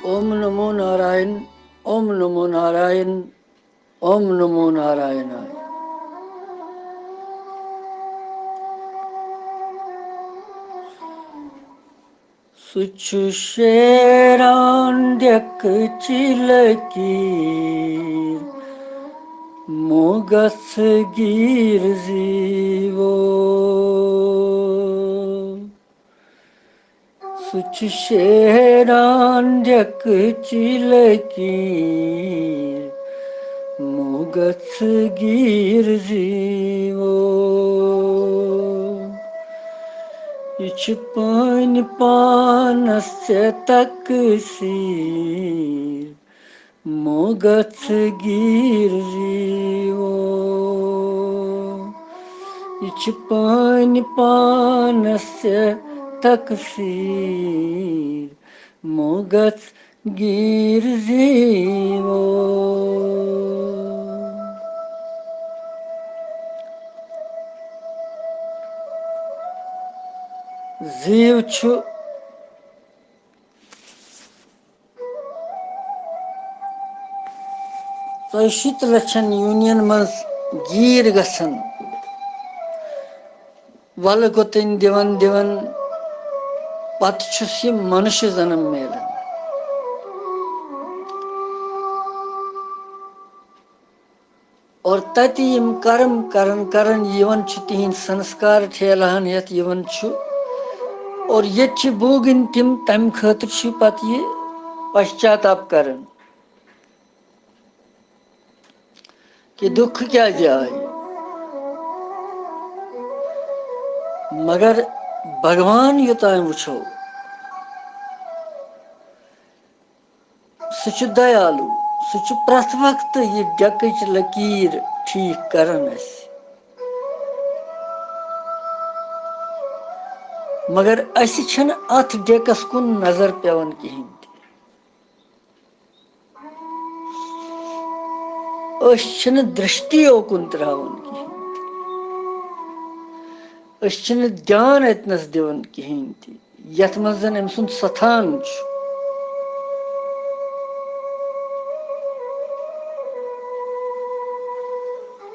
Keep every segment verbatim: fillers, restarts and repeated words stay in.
اوم نمو ناراین، اوم نمو ناراین، اوم نمو نارائنایا۔ سُہ چھُ شیران ڈیکچہِ لکیٖر، موگژھ گیٖر زیٖوو۔ سُہ چھُ شیران ڈیکچہِ لکیٖر، موگژھ گیٖر زیٖوو۔ یہِ چھُ پننہِ پانس ژےٚ تقسیٖر، موگژھ گیٖر زیٖوو۔ یہِ چھُ پننہِ پانس ژےٚ تقسیٖر، موگژھ گیٖر زیٖوو۔ زیٖو چھُ ژۄیہِ شیٖتھ لَچھَن یوٗنین منٛز گیٖر گژھان، وَلہٕ گوٚتٕنۍ دِوان دِوان پَتہٕ چھُس یہِ مَنُشہِ جنم میلان۔ اور تَتہِ یِم کرم کران کران یِوان چھِ، تِہِنٛدۍ سنسکار ٹھیلہٕ ہن ہٮ۪تھ یِوان چھُ، اور ییٚتہِ چھِ بوگٕنۍ تِم، تَمہِ خٲطرٕ چھِ پَتہٕ یہِ پشچاتاپ کران کہِ دُکھ کیٛازِ آیہِ۔ مگر بھگوان یوٚتام وٕچھو، سُہ چھُ دیالو، سُہ چھُ پرٛٮ۪تھ وقتہٕ یہِ ڈیکٕچ لکیٖر ٹھیٖک کران اَسہِ۔ مگر اَسہِ چھَنہٕ اَتھ ڈیکَس کُن نظر پٮ۪وان کِہیٖنۍ تہِ۔ أسۍ چھِنہٕ درشٹی اوکُن ترٛاوان کِہیٖنۍ تہِ۔ أسۍ چھِنہٕ دیان اَتنَس دِوان کِہیٖنۍ تہِ، یَتھ منٛز زَن أمۍ سُنٛد ستھان چھُ۔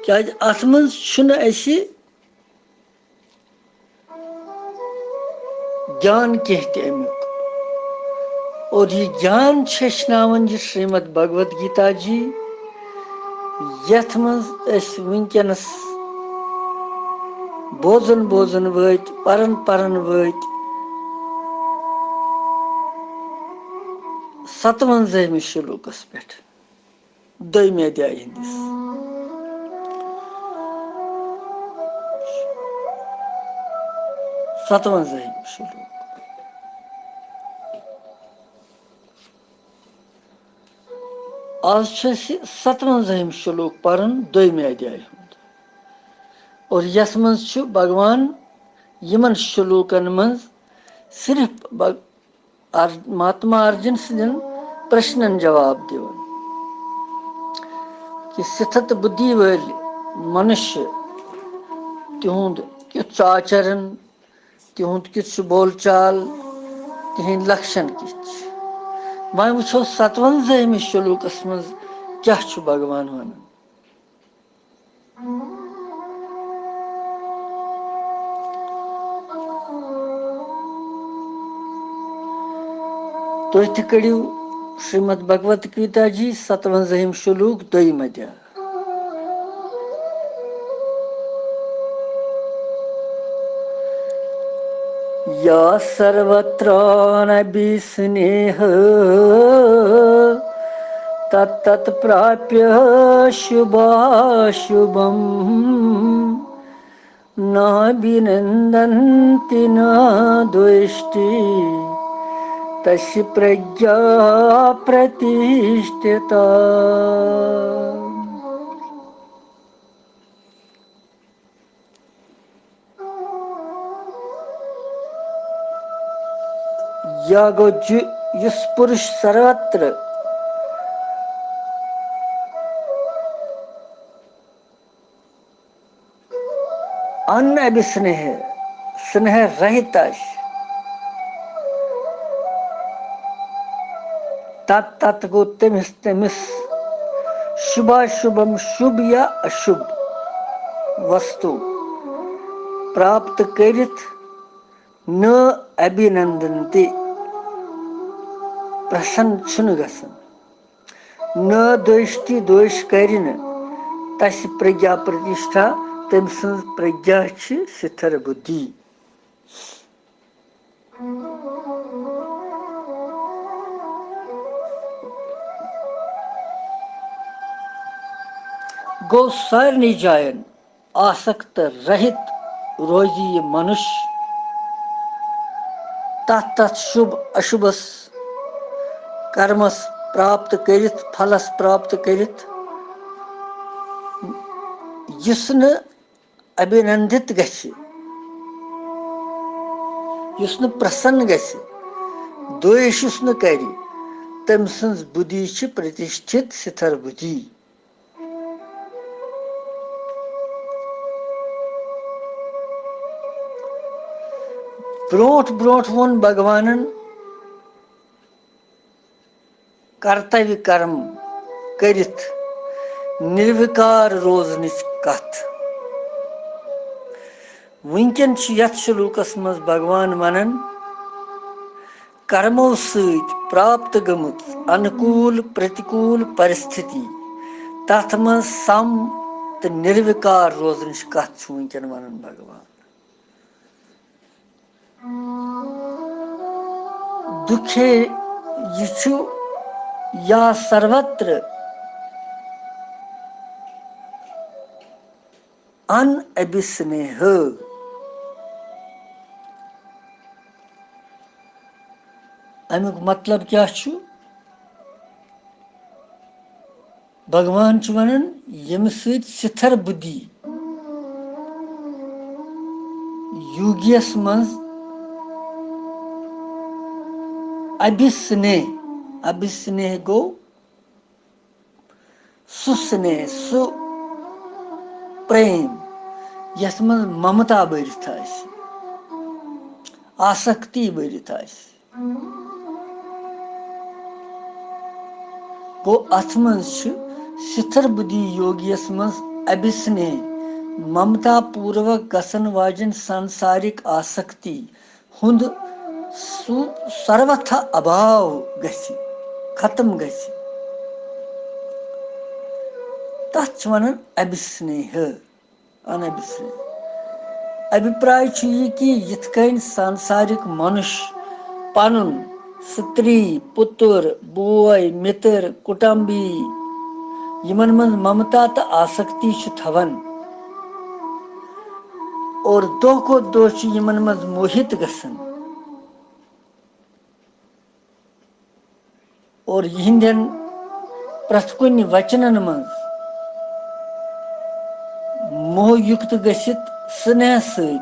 کیٛازِ اَتھ منٛز چھُنہٕ اَسہِ گیان کینٛہہ تہِ اَمیُک۔ اور یہِ گیان چھِ ہیٚچھناوان یہِ شریمد بھگوت گیتا جی، یَتھ منٛز أسۍ وٕنکیٚنَس بوزان بوزان وٲتۍ، پَران پَران وٲتۍ سَتوَنزٲہمِس شلوکَس پٮ۪ٹھ۔ دوٚیمہِ ادھیایہِ ہٕنٛدِس ستوَنزٲہِم شلوک۔ آز چھُ اَسہِ ستوَنزٲہِم شلوک پَرُن دوٚیمہِ ادھیایہِ ہُنٛد۔ اور یَتھ منٛز چھُ بھگوان یِمَن شلوکَن منٛز صرف بھگ-، ار-، مہاتما ارجن سٕنٛدٮ۪ن پرٛشنَن جواب دِوان کہِ ستھت بُدھی وٲلۍ منُشیہ، تِہُنٛد کیُتھ چھُ آچرن، تِہُنٛد کیُتھ چھُ بول چال، تِہِنٛدۍ لَکشَن کِتھ چھِ۔ وۄنۍ وٕچھو ستوَنزٲہمِس شلوکَس منٛز کیٛاہ چھُ بھگوان وَنان۔ تُہۍ تہِ کٔرِو شریمد بھگوت گیتا جی ستوَنزٲہِم شلوک دوٚیِم ادھیا۔ या सर्वत्रानभिस्नेह तत्तत् प्राप्य शुभाशुभम्। नाभिनन्दन्ति न द्वेष्टि तस्य प्रज्ञा प्रतिष्ठिता। یا گوٚو جُ-، یُس پُرُش سروتر ان ابھسنیہ، سنیہ رہت آسہِ، تت تت گوٚو تٔمِس تٔمِس شُبھا شُبھم شُبھ یا اشُبھ وستو پراپت کٔرِتھ نہ ابھینندنتی، پرسن چھُنہٕ گژھان۔ نہ دوشتی، دوش کرِ نہٕ تسہِ پرگیا پرتیشٹھا، تٔمۍ سٕنٛز پرگیا چھِ سِتھر بُدھی۔ گوٚو سارنٕے جاین آسکت رہِت روزِ یہِ منُش۔ تتھ تتھ شُبھ اشُبھس کرمس پراپت کٔرِتھ، پھلس پراپت کٔرِتھ، یُس نہٕ ابھینندت گژھِ، یُس نہٕ پرسن گژھِ، دویش یُس نہٕ کرِ، تٔمۍ سٕنٛز بُدھی چھِ پرتِشٹھِت سِتھر بُدھی۔ برونٛٹھ برونٛٹھ ووٚن بھگوانن کرتویہ کرم کٔرِتھ نِروِکار روزنٕچ کتھ۔ وٕنکیٚن چھُ یتھ شلوکس منٛز بھگوان ونان، کرمو سۭتۍ پراپت گٔمٕژ انکوٗل پرتکوٗل پرستھتی، تتھ منٛز سم تہٕ نِروِکار روزنٕچ کتھ چھُ وٕنکیٚن ونان بھگوان۔ دُکھے، یہِ چھُ یا سروتر ان ابھسنیہ۔ امیُک مطلب کیٛاہ چھُ؟ بھگوان چھُ ونان، ییٚمہِ سۭتۍ سِتھر بُدھی یوگیس منٛز ابھسنیہ، ابھسنیہ گوٚو سُہ سنیہ، سُہ پریم، یتھ منٛز ممتا بٔرِتھ آسہِ، آسکتی بٔرِتھ آسہِ۔ گوٚو، اتھ منٛز چھِ سِتھر بُدھی یوگیس منٛز ابھسنیہ، ممتا پوٗروک گژھن واجٮ۪ن سنسارِک آسکتی ہُنٛد سُہ سروتھا ابھاو گژھِ، ختم گژھِ۔ تتھ چھِ ونان ابھسنیہ۔ انبسرِ۔ ابھیپراے چھُ یہِ کہِ یِتھ کٔنۍ سنسارِک منُش پنُن ستری، پُتُر، بوے، مِتٕر، کُٹمبی یِمن منٛز ممتا تہٕ آسکتی چھُ تھاوان اور دۄہ کھۄتہٕ دۄہ چھُ یِمن منٛز موہِت گژھان۔ اور یِہنٛدٮ۪ن پرٛٮ۪تھ کُنہِ وچنن منٛز موہ یُکت گٔژھِتھ سنیہ سۭتۍ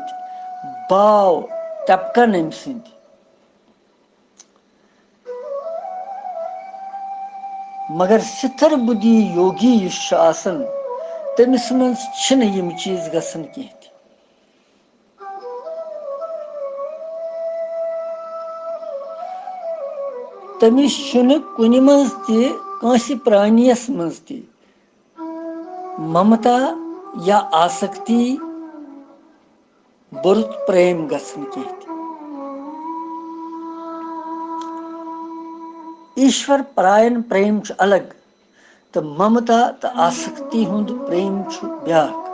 باو ٹپکن أمۍ سٕنٛدۍ۔ مگر سِتھر بُدھی یوگی یُس چھُ آسان، تٔمِس منٛز چھِنہٕ یِم چیٖز گژھان کینٛہہ تہِ۔ تٔمِس چھُنہٕ کُنہِ منٛز تہِ، کٲنٛسہِ پرٛانِیَس منٛز تہِ ممتا یا آسکتی بوٚرُت پرٛیم گژھان کینٛہہ تہِ۔ ایشور پراین پرٛیم چھُ الگ۔ تہٕ ممتا تہٕ آسکتی ہُنٛد پریم چھُ بیٛاکھ۔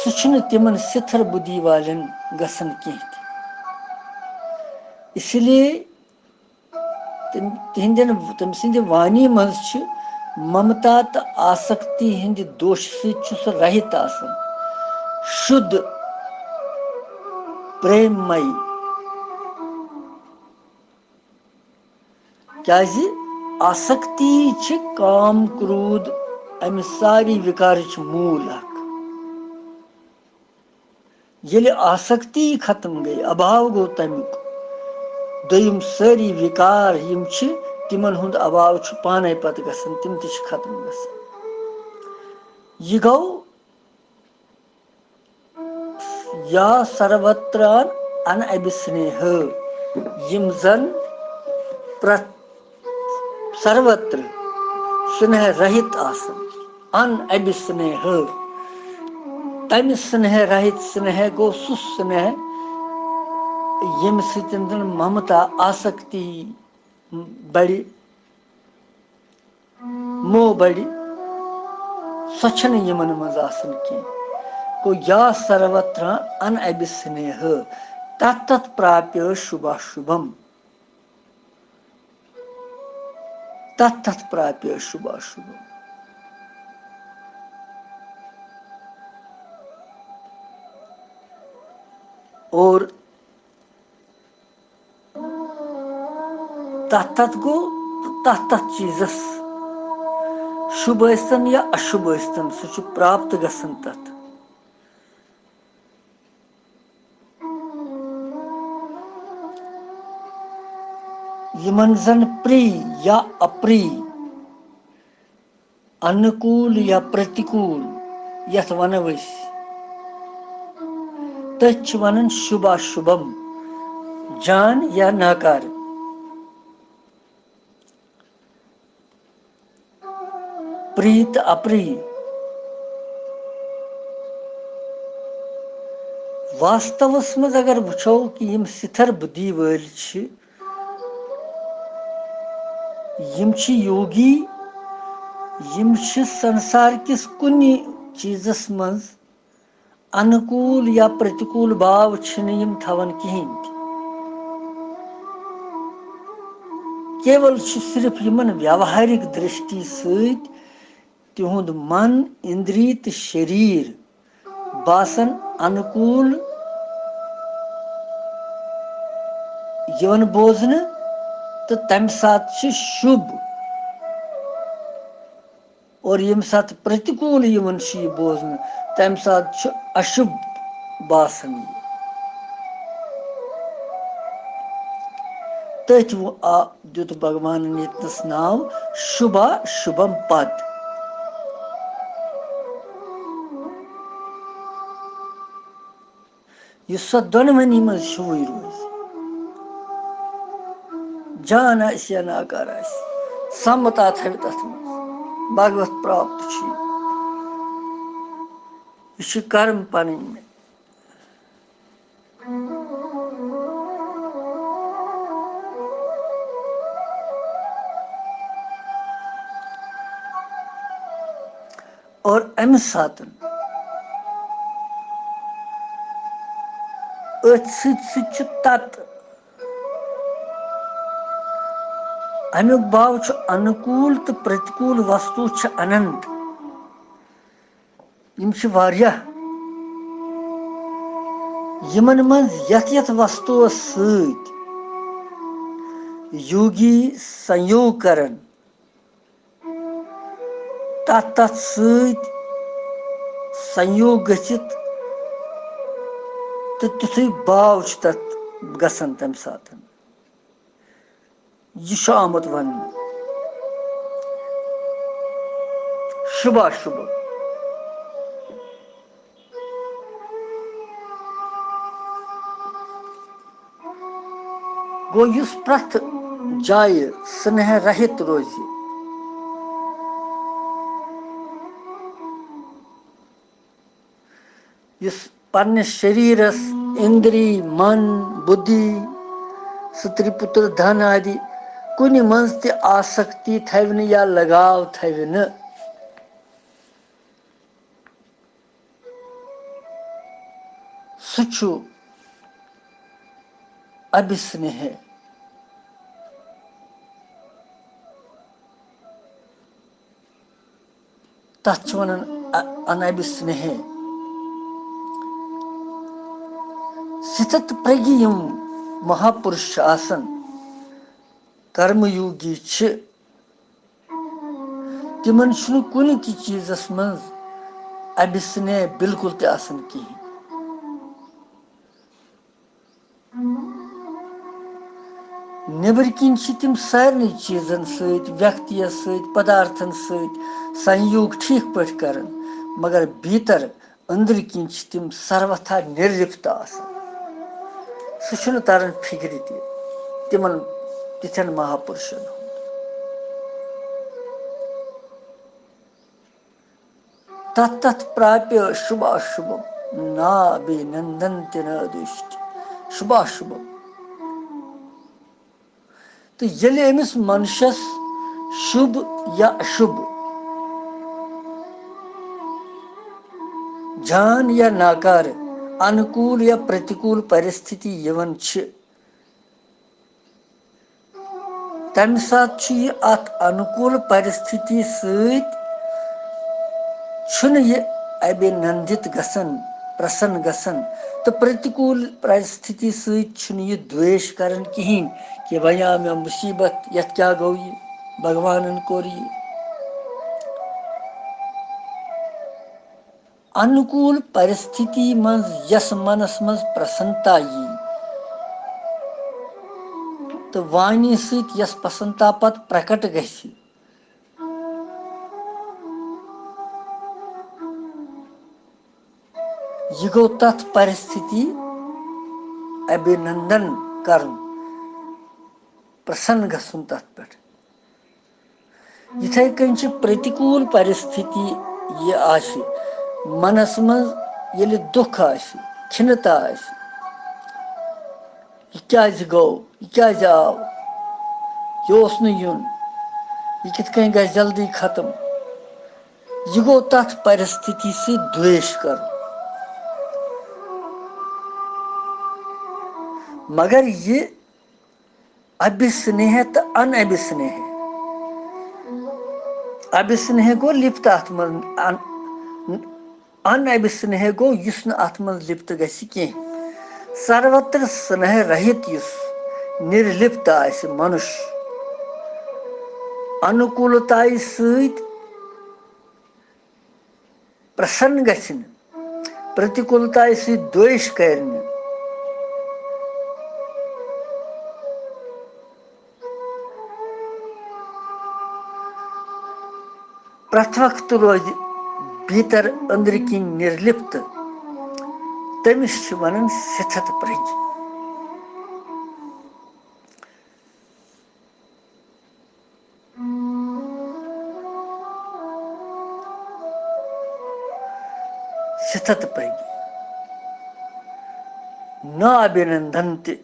سُہ چھُنہٕ تِمن سِتھر بُدھی والٮ۪ن گژھان کینٛہہ تہِ۔ اسی لیے تِم، تِہنٛدٮ۪ن، تٔمۍ سٕنٛدِ وانی منٛز چھِ ممتا تہٕ آسکتی ہٕنٛدِ دوشہٕ سۭتۍ چھُ سُہ رہِت آسان، شُد پریم مئی۔ کیازِ آسکتی چھِ کام کرود امہِ ساری وِکارٕچ موٗل اکھ۔ ییٚلہِ آسکتی ختم گٔے، ابھاو گوٚو تمیُک، دوٚیِم سٲری وِکار یِم چھِ، تِمن ہُنٛد ابھاو چھُ پانے پتہٕ گژھان، تِم تہِ چھِ ختم گژھان۔ یہِ گوٚو یا سروتران ان ابسنیہ، یِم زن پرٛٮ۪تھ سروتر سنیہ رہت آسان۔ ان ابسنیہ۔ تمہِ سنیہ رہت، سنیہ گوٚو سُہ سنیہ، ییٚمہِ سۭتۍ زن ممتا، آسکتی بڑِ، موہ بڑِ، سۄ چھنہٕ یِمن منٛز آسان کینٛہہ۔ گوٚو یا سروتر ان ابسنیہ، تت تت پراپیہ شبھا شبھم۔ تت تت پراپیہ شبھا شبھم۔ اور تتھ تتھ گوٚو، تتھ تتھ چیٖزس، شُبھ ٲسۍتن یا اشُبھ ٲسۍتن، سُہ چھُ پراپت گژھان تتھ۔ یِمن زن پری یا اپری، انوکول یا پرتیکول یتھ ونو أسۍ، تٔتھۍ چھِ ونان شُبھا شُبھم، جان یا ناکار۔ پری تہٕ اپری۔ واستوس منٛز اگر وٕچھو کہِ یِم سِتھر بُدھی وٲلۍ چھِ، یِم چھِ یوگی، یِم چھِ سنسار کِس کُنہِ چیٖزس منٛز انوکول یا پرتیکول باو چھِنہٕ یِم تھاوان کِہیٖنۍ تہِ۔ کیول چھُ صرف یِمن ویوہارِک درشٹی سۭتۍ تِہُنٛد من، اندری تہٕ شریر باسان انوکول یِوان بوزنہٕ، تہٕ تمہِ ساتہٕ چھِ شُبھ، اور ییٚمہِ ساتہٕ پرتیکول یِوان چھُ یہِ بوزنہٕ، تمہِ ساتہٕ چھُ اشُبھ باسان یہِ۔ تٔتھۍ وُ-، آ، دیُت بھگوانن ییٚتنس ناو شُبھا شُبھم پد۔ یُس سۄ دۄنوٕنی منٛز شُوٕے روزِ، جان آسہِ یا ناکار آسہِ، سمتا تھاوِ تتھ منٛز، بھگوت پراپت چھُ یہِ۔ یہِ چھُ کرم پنٕنۍ مےٚ۔ اور امہِ ساتہٕ أتھۍ سۭتۍ سۭتۍ چھُ تت، امیُک باو چھُ انوکول تہٕ پرتیکول وستو چھِ اننت۔ یِم چھِ واریاہ۔ یِمن منٛز یتھ یتھ وستوس سۭتۍ یوگی سنیوگ کرن، تتھ تتھ سۭتۍ سنیوگ گٔژھِتھ تہٕ تیُتھُے باو چھُ تتھ گژھان تمہِ ساتہٕ۔ یہِ چھُ آمُت وننہٕ۔ شُبھا شُبھ۔ گوٚو یُس پرٛٮ۪تھ جایہِ سنیہ رہِت روزِ، یُس پننِس شریرس، اندری، من، بُدھی، ستری پُتر دھن آدِ کُنہِ منٛز تہِ آسکتی تھاوِ نہٕ یا لگاو تھاوِ نہٕ، سُہ چھُ ابسنیہ۔ تتھ چھِ ونان ا-، انابسنیہ۔ ستھت پرگی یِم مہاپُرش چھِ آسان، کرم یوگی چھِ، تِمن چھُنہٕ کُنہِ تہِ چیٖزس منٛز ابسنیہ بالکل تہِ آسان کِہیٖنۍ۔ نیٚبٕرۍ کِنۍ چھِ تِم سارنٕے چیٖزن سۭتۍ، ویکتیَس سۭتۍ، پدارتھن سۭتۍ سنیوگ ٹھیٖک پٲٹھۍ کران، مگر بھیٖتر أنٛدرٕ کِنۍ چھِ تِم سروتھا نِرلپت آسان۔ سُہ چھُنہٕ تران فِکرِ تہِ تِمن تِتھٮ۪ن مہاپُرشن ہُنٛد۔ تت تت پراپیہ شبھاشبھم، نابھینندنتی نادوشتی۔ شبھاشبھم۔ تہٕ ییٚلہِ أمِس منشس شُبھ یا اشُبھ، جان یا ناکارٕ، انکوٗل یا پرتکوٗل پرستھتی یِوان چھِ، تمہِ ساتہٕ چھُ یہِ اتھ انوکول پرستھتی سۭتۍ، چھُنہٕ یہِ ابھینندت گژھان، پرسن گژھان، تہٕ پرتکول پرستھتی سۭتۍ چھُنہٕ یہِ دویش کران کِہیٖنۍ کہِ وۄنۍ آو مےٚ مُصیبت، یتھ کیٛاہ گوٚو یہِ، بھگوانن کوٚر یہِ۔ انوکول پرستھتی منٛز یس منس منٛز پرسنتا یی تہٕ وانی سۭتۍ یس پرسنتا پتہٕ پرکٹ گژھِ، یہِ گوٚو تتھ پرستھتی ابھینندن کرُن، پرسن گژھُن تتھ پٮ۪ٹھ۔ یِتھے کٔنۍ چھِ پرتکوٗل پرستھتی یہِ آسہِ، منس منٛز ییٚلہِ دُکھ آسہِ، کھِنتا آسہِ، یہِ کیازِ گوٚو، یہِ کیازِ آو، یہِ اوس نہٕ یُن، یہِ کِتھ کٔنۍ گژھِ جلدی ختم، یہِ گوٚو تتھ پرستھتی سۭتۍ دویش کرُن۔ مگر یہِ ابھسنیہ تہٕ ان ابھسنیہ۔ ابھسنیہ گوٚو لپت اتھ منٛز، ان، ان ابھسنیہ گوٚو یُس نہٕ اتھ منٛز لپت گژھِ کینٛہہ۔ سروتر سنیہ رہت یُس نرلپت آسہِ منُش، انوکولتایہِ سۭتۍ پرسن گژھِ نہٕ، پرتکولتایہِ سۭتۍ دویش کرِ نہٕ، پرٛتھ وقتہٕ روزِ بھیتر أنٛدرٕ کِنۍ نرلپت، تٔمِس چھِ ونان ستھت پرٛگی۔ ستھت پرٛگی۔ نہ ابھینندنتی۔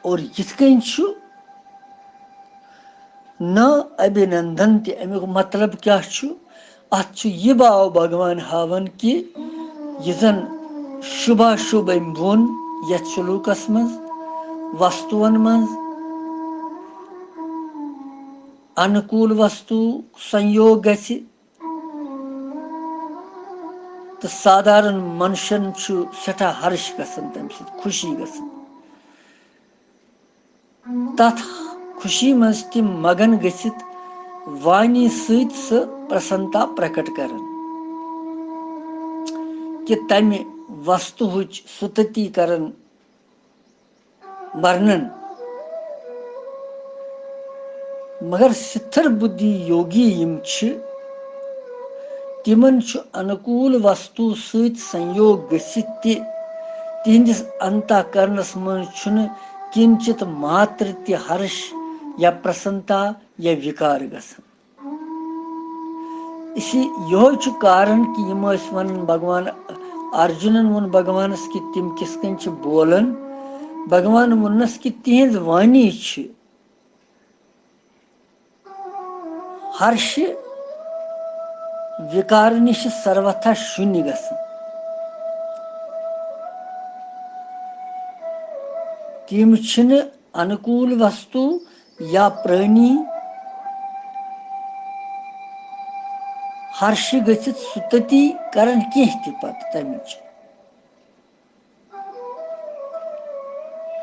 اور یِتھ کٔنۍ چھُ نہ ابھینندنتی، اَمیُک مطلب کیٛاہ چھُ؟ اَتھ چھُ یہِ باو بھگوان ہاوان کہِ یہِ زَن شُبھا شُبھ أمۍ ووٚن یَتھ شلوکَس منٛز، وستُوَن منٛز انکوٗل وستو سنیوگ گژھِ، تہٕ سادھارن منشن چھُ سٮ۪ٹھاہ ہرش گژھان، تَمہِ سۭتۍ خوشی گژھان۔ تَتھ خوشی منٛز تِم مگن گٔژھِتھ وانی سۭتۍ سُہ پرسنتا پرکٹ کران، کہِ تَمہِ وستُہٕچ ستُتی کران ورنن۔ مگر ستھر بدھی یوگی یِم چھِ، تِمن چھُ انکوٗل وستو سۭتۍ سنیوگ گٔژھِتھ تہِ تِہنٛدِس انتہ کرنس منٛز چھُنہٕ کِنچِت ماتر تہِ ہرش یا پرسنتا یا وِکار گژھان۔ اسی یہوے چھُ کارن کہِ یِم ٲسۍ ونان، بھگوان ارجُنن ووٚن بھگوانس کہِ تِم کِتھ کٔنۍ چھِ بولان۔ بھگوان ووٚننس کہِ تِہنٛز وانی چھِ ہرشہِ وِکارٕ نِش سروتھا شُنہِ گژھان۔ تِم چھِنہٕ انکوٗل وستو یا پرٲنی ہرشہِ گٔژھِتھ ستُتی کران کینٛہہ تہِ پتہٕ تمِچ۔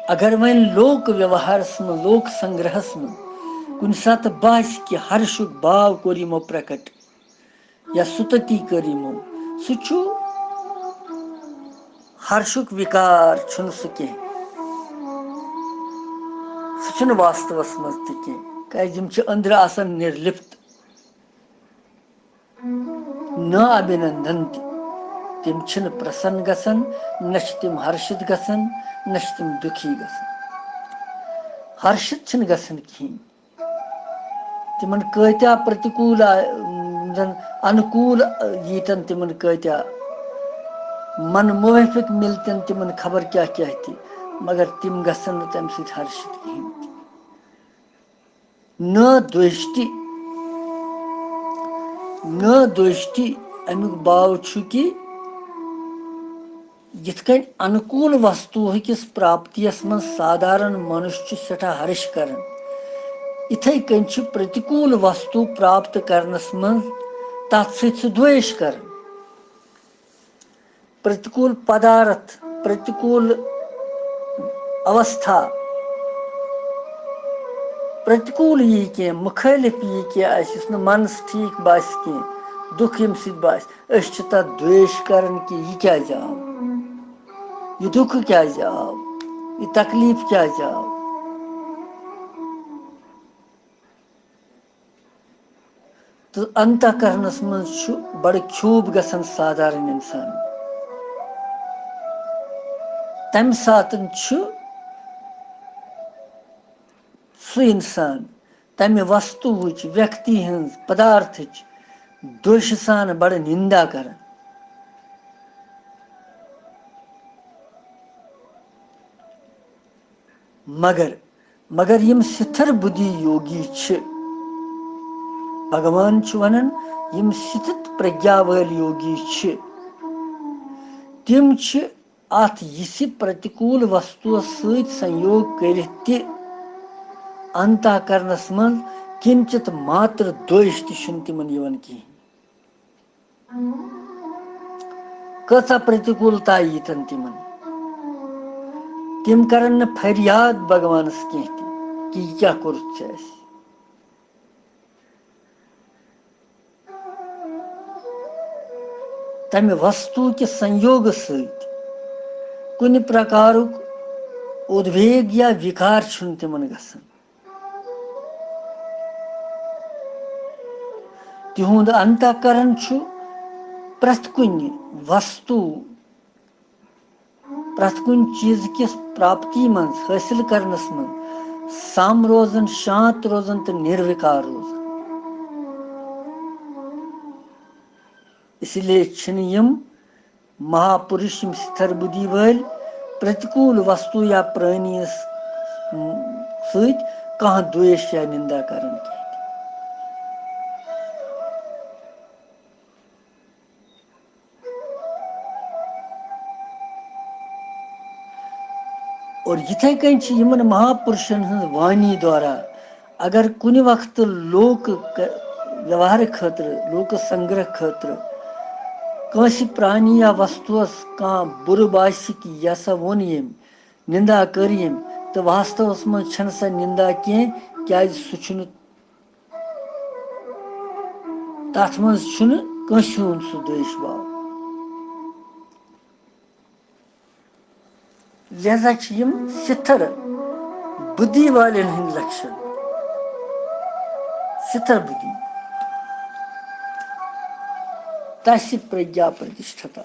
اگر وۄنۍ لوک ویوہارس منٛز، لوک سنگرہس منٛز کُنہِ ساتہٕ باسہِ کہِ ہرشُک باو کوٚر یِمو پرکٹ یا ستُتی کٔر یِمو، سُہ چھُ ہرشُک وِکار، چھُنہٕ سُہ کینٛہہ، سُہ چھُنہٕ واستوس منٛز تہِ کینٛہہ، کیازِ یِم چھِ أنٛدرٕ آسان نِرلِپت۔ نہ ابھینندنتی، تِم چھِنہٕ پرسن گژھان، نہ چھِ تِم ہرشِت گژھان، نہ چھِ تِم دُکھی گژھان۔ ہرشِت چھِنہٕ گژھان کِہیٖنۍ۔ تِمن کۭتیاہ پرتکوٗل آ-، زن انکوٗل ییٖتن تِمن کۭتیاہ من موافق مِلتن تِمن خبر کیاہ کیاہ تہِ، مگر تِم گژھن نہٕ تمہِ سۭتۍ ہرشِتھ کِہیٖنۍ تہِ۔ نہ دوشتی، نہ دوشتی امیُک باو چھُ کہِ یِتھ کٔنۍ انکوٗل وستوہٕکِس پراپتیس منٛز سادارن منُش چھُ سٮ۪ٹھاہ ہرش کران، یِتھے کٔنۍ چھُ پرتکوٗل وستو پراپت کرنس منٛز تتھ سۭتۍ سُہ دویش کران۔ پرتکوٗل پدارتھ، پرتکوٗل اوستھا، پرتکوٗل یی کینٛہہ، مُخٲلِف یی کینٛہہ، اَسہِ یُس نہٕ منَس ٹھیٖک باسہِ کینٛہہ، دُکھ ییٚمہِ سۭتۍ باسہِ، أسۍ چھِ تَتھ دویش کَران کہِ یہِ کیٛازِ آو؟ یہِ دُکھ کیٛازِ آو؟ یہِ تکلیٖف کیٛازِ آو؟ تہٕ انتہ کرنس منٛز چھُ بڑٕ کھیوٗب گژھان سادارن انسان۔ تمہِ ساتن چھُ سُہ انسان تمہِ وستوہٕچ، ویکتی ہٕنٛز، پدارتھٕچ دوشہِ سان بڑٕ نندا کران۔ مگر، مگر یِم سِتھر بُدھی یوگی چھِ، بھگوان چھُ وَنان، یِم سِتھت پرٛگیا وٲلۍ یوگی چھِ، تِم چھِ اَتھ یِژھِ پرٛتِکوٗل وستُوَس سۭتۍ سنیوگ کٔرِتھ تہِ انتہ کرنس منٛز کِنچِت ماتر دوش تہِ چھُنہٕ تِمن یِوان کِہیٖنۍ۔ کۭژاہ پرتکوٗلتا ییٖتن تِمن، تِم کرن نہٕ فریاد بھگوانس کینٛہہ تہِ کہِ یہِ کیٛاہ کوٚرُتھ ژےٚ اَسہِ۔ تمہِ وستو کہِ سنیوگہٕ سۭتۍ کُنہِ پرکارُک اُدویگ یا وِکار چھُنہٕ تِمن گژھان۔ تِہُنٛد انتہ کرن چھُ پرٛٮ۪تھ کُنہِ وستو، پرٛٮ۪تھ کُنہِ چیٖزٕ کِس پراپتی منٛز، حٲصِل کرنس منٛز سام روزان، شانت روزان تہٕ نِروِکار روزان۔ اسی لیے چھِنہٕ یِم مہاپُرُش، یِم سِتھر بُدھی وٲلۍ، پرتکوٗل وستو یا پرٛٲنی یَس سۭتۍ کانٛہہ دویش یا نِندا کران کینٛہہ۔ اور یِتھے کٔنۍ چھِ یِمن مہاپُرشن ہٕنٛز وانی دورا اگر کُنہِ وقتہٕ لوکہٕ ک-، ویوہارٕ خٲطرٕ، لوکہٕ سنگرہ خٲطرٕ کٲنٛسہِ پرانی یا وستُوس کانٛہہ بُرٕ باسہِ کہِ یہِ ہسا ووٚن ییٚمۍ، نِندا کٔر ییٚمۍ، تہٕ واستوَس منٛز چھَنہٕ سۄ نِندا کینٛہہ، کیٛازِ سُہ چھُنہٕ، تَتھ منٛز چھُنہٕ کٲنٛسہِ ہُنٛد سُہ دوش باو۔ لہذا چھِ یِم سِتھر بُدھی والٮ۪ن ہٕنٛدۍ لَکشَن۔ سِتھر بُدھی۔ تَسہِ پرٛگیا پرٛتِشٹھتا۔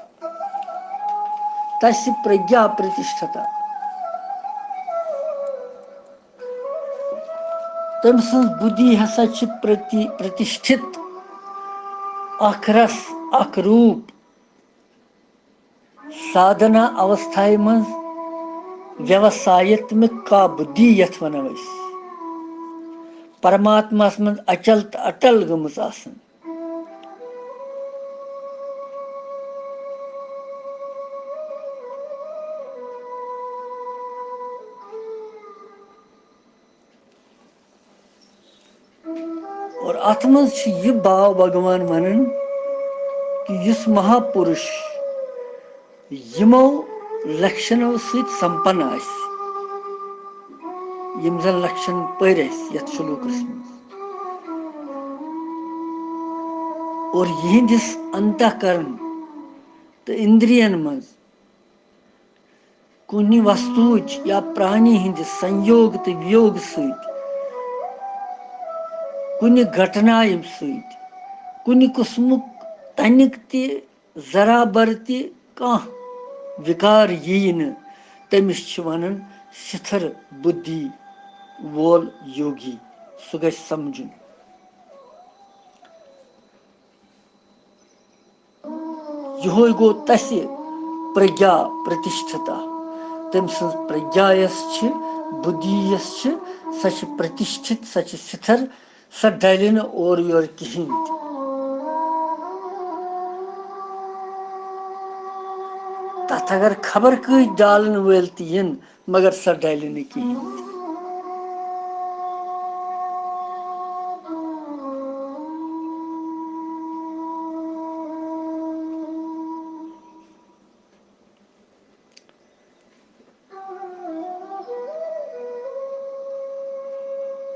تَسہِ پرٛگیا پرٛتِشٹھتا۔ تٔمۍ سٕنٛز بُدھی ہسا چھِ پرٛتی-، پرٛتِشٹھِت، اکھ رس، اکھ روٗپ۔ سادھنا اوستھایہِ منٛز ویوسایتمک کا بُدھی یتھ ونو أسۍ، پرماتماہس منٛز اچل تہٕ اٹل گٔمٕژ آسان۔ اور اتھ منٛز چھُ یہِ باو بھگوان ونان کہِ یُس مہاپُرُش یِمو لکشنو سۭتۍ سمپن آسہِ، یِم زن لکشن پٔرۍ اَسہِ یتھ شلوکس منٛز، اور یِہنٛدِس انتہ کرن تہٕ اندرین منٛز کُنہِ وستوٗچ یا پرانی ہٕنٛدِ سنیوگ تہٕ ویوگ سۭتۍ، کُنہِ گھٹنایہِ سۭتۍ، کُنہِ قٕسمُک تنِک تہِ، ذرا بر تہِ کانٛہہ وِکار یِیہِ نہٕ، تٔمِس چھِ ونان سِتھر بُدھی وول یوگی۔ سُہ گژھِ سمجھُن۔ یِہوے گوٚو تَسہِ پرٛگیا پرٛتِشٹھتا۔ تٔمۍ سٕنٛز پرٛگیا یۄس چھِ، بُدھی یۄس چھِ، سۄ چھِ پرٛتِشٹھِت، سۄ چھِ سِتھر، سۄ ڈَلہِ نہٕ اورٕ یورٕ کِہیٖنۍ تہِ۔ تَتھ اگر خبر کۭتۍ ڈالَن وٲلۍ تہِ یِن، مگر سۄ ڈَلہِ نہٕ کِہیٖنۍ تہِ۔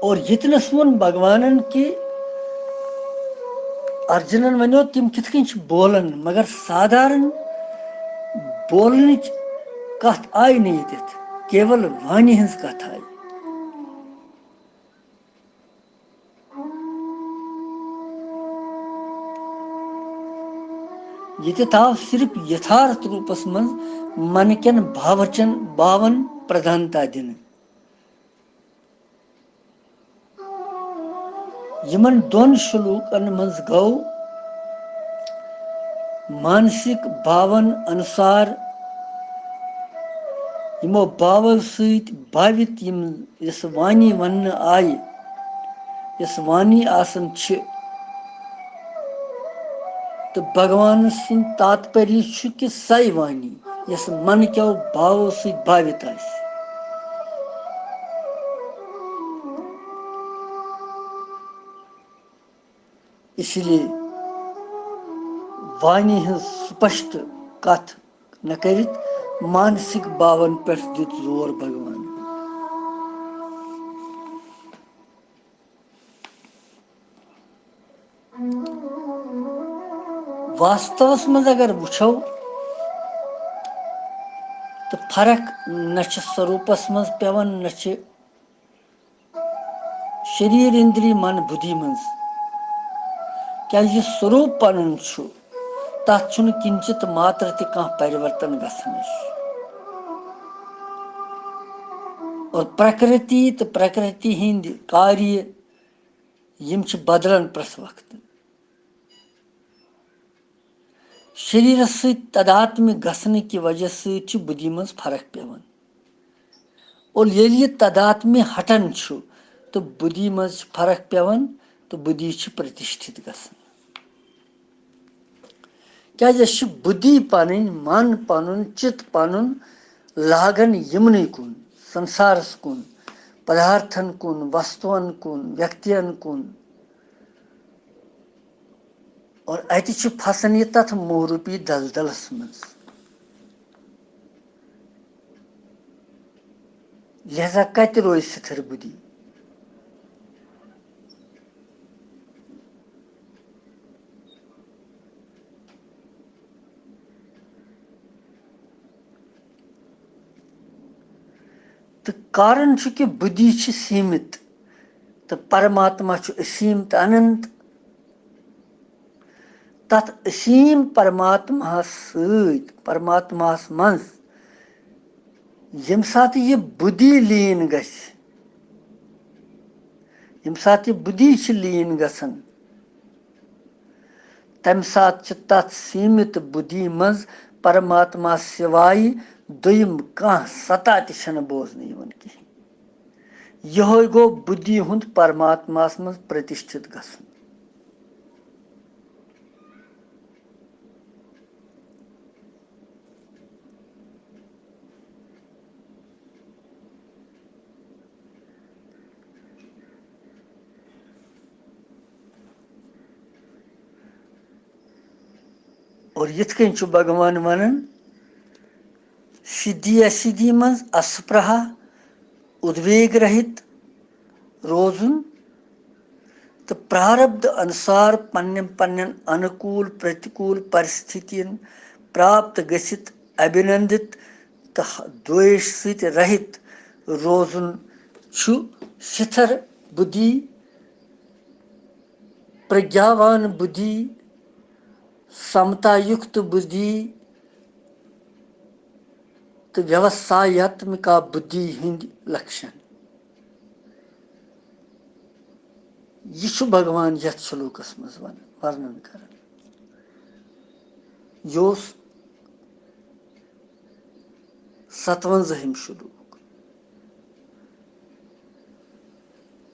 اور ییٚتنَس ووٚن بھگوانن کہِ ارجُنن ونیو تِم کِتھ کٔنۍ چھِ بولان، مگر سادھارن بولنٕچ کتھ آیہِ نہٕ ییٚتٮ۪تھ، کیول وانی ہٕنٛز کتھ آیہِ۔ ییٚتٮ۪تھ آو صرف یتھارتھ روٗپس منٛز من کٮ۪ن بھاوچن بھاون پردھانتا دِنہٕ۔ یِمن دۄن شلوکن منٛز گوٚو مانسک بھاون انُسار یِمو بھاوو سۭتۍ بھاوِت یِم یۄس وانی وننہٕ آیہِ، یۄس وانی آسان چھِ، تہٕ بھگوان سُنٛد تاتپری چھُ کہِ سۄے وانی یۄس من کیو بھاوو سۭتۍ بھاوِت آسہِ۔ اسی لیے وانی ہٕنٛز سپشٹ کتھ نہ کٔرِتھ مانسک بھاون پٮ۪ٹھ دیُت زور بھگوان۔ واستوس منٛز اگر وٕچھو تہٕ فرق نہ چھِ سوروٗپس منٛز پٮ۪وان، نہ چھِ شریٖر، اِندری، من، بُدھی منٛز۔ کیٛازِ یہِ سوروٗپ پنُن چھُ، تتھ چھُنہٕ کِنچِت ماتر تہِ کانٛہہ پرورتن گژھنٕچ۔ اور پرکرتی تہٕ پرکرتی ہٕنٛدۍ کاریہ یِم چھِ بدلان پرٛٮ۪تھ وقتہٕ۔ شریرس سۭتۍ تداتمہِ گژھنہٕ کہِ وجہ سۭتۍ چھِ بُدھی منٛز فرق پٮ۪وان۔ اور ییٚلہِ یہِ تداتمہِ ہٹان چھُ تہٕ بُدھی منٛز چھِ فرق پٮ۪وان تہٕ بُدھی چھِ پرتِشٹھِت گژھان۔ کیٛازِ أسۍ چھِ بُدھی پنٕنۍ، من پنُن، چِت پنُن لاگان یِمنٕے کُن، سنسارس کُن، پدارتھن کُن، وستون کُن، ویکتین کُن۔ اور اتہِ چھُ پھسان یہِ تتھ موہروٗپی دلدلس منٛز۔ لہذا کتہِ روزِ سِتھر بُدھی؟ تہٕ کارن چھُ کہِ بُدھی چھِ سیٖمِت تہٕ پرماتما چھُ اسیٖم تہٕ اننت۔ تتھ اسیٖم پرماتماہس سۭتۍ، پرماتماہس منٛز، ییٚمہِ ساتہٕ یہِ بُدھی لیٖن گژھِ، ییٚمہِ ساتہٕ یہِ بُدھی چھِ لیٖن گژھان، تمہِ ساتہٕ چھِ تتھ سیٖمِت بُدھی منٛز پرماتما سِوایہِ دوٚیِم کانٛہہ ستا تہِ چھَنہٕ بوزنہٕ یِوان کِہیٖنۍ۔ یِہوٚے گوٚو بُدھی ہُنٛد پرماتماہَس منٛز پرتِشٹھِت گژھُن۔ اور یِتھ کٔنۍ چھُ بھگوان وَنان، سِدھی اَسِدھی منٛز اَسپرٛہا، اُدویگ رہِت روزُن تہٕ پراربدھ انُسار پننٮ۪ن پننٮ۪ن انوکول پرتیکول پرستھتین پراپت گٔژھِتھ ابھینندت تہٕ دویش سۭتۍ رہِت روزُن چھُ سِتھر بُدھی، پرگیاوان بُدھی، سمتا یُکت بُدھی تہٕ ویوسایاتمکا بُدھی ہٕنٛدۍ لکشن۔ یہِ چھُ بھگوان یتھ شلوکس منٛز ونان، ورنن کران۔ یہِ اوس ستوَنزٲہِم شلوک۔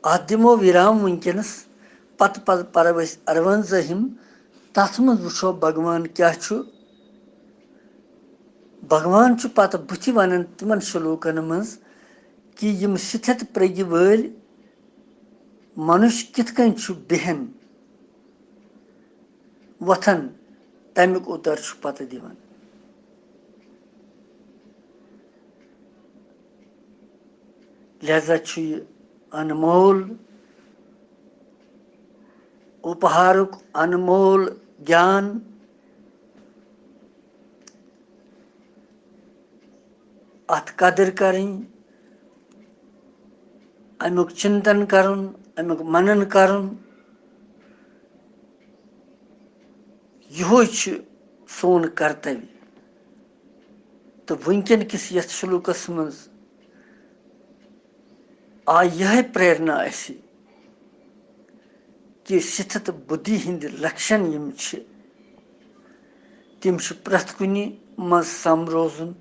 اتھ دِمو وِرام وٕنکیٚنس، پتہٕ پتہٕ پرو أسۍ ارونزٲہِم۔ تتھ منٛز وٕچھو بھگوان کیٛاہ چھُ۔ بھگوان چھُ پتہٕ بٕتھِ ونان تِمن شلوکن منٛز کہِ یِم سِتھت پرٛگہِ وٲلۍ منُش کِتھ کٔنۍ چھُ بیہن وۄتھان، تَمیُک اُتر چھُ پتہٕ دِوان۔ لہذا چھُ یہِ انمول اُپہارُک انمول گیان، اتھ قدٕر کرٕنۍ، امیُک چنتن کرُن، امیُک منن کرُن، یہوے چھُ سون کرتویہ۔ تہٕ وٕنکیٚن کِس یتھ شلوکس منٛز آے یِہے پریرنا اسہِ کہِ سِتھت بُدھی ہٕنٛدۍ لکشن یِم چھِ، تِم چھِ پرٛٮ۪تھ کُنہِ منٛز سم روزُن،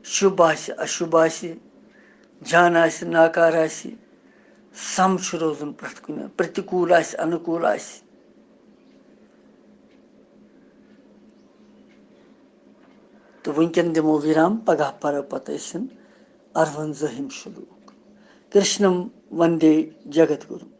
شُبھ آسہِ، اشُبھ آسہِ، جان آسہِ، ناکار آسہِ، سم چھُ روزُن پرٛٮ۪تھ کُنہِ، پرتِکوٗل آسہِ، انُکوٗل آسہِ۔ تہٕ وٕنکیٚن دِمو وِرام، پگاہ پرو پتہٕ أسۍ ارونزٲہِم شلوک۔ کرشنم وندے جگت گُروم۔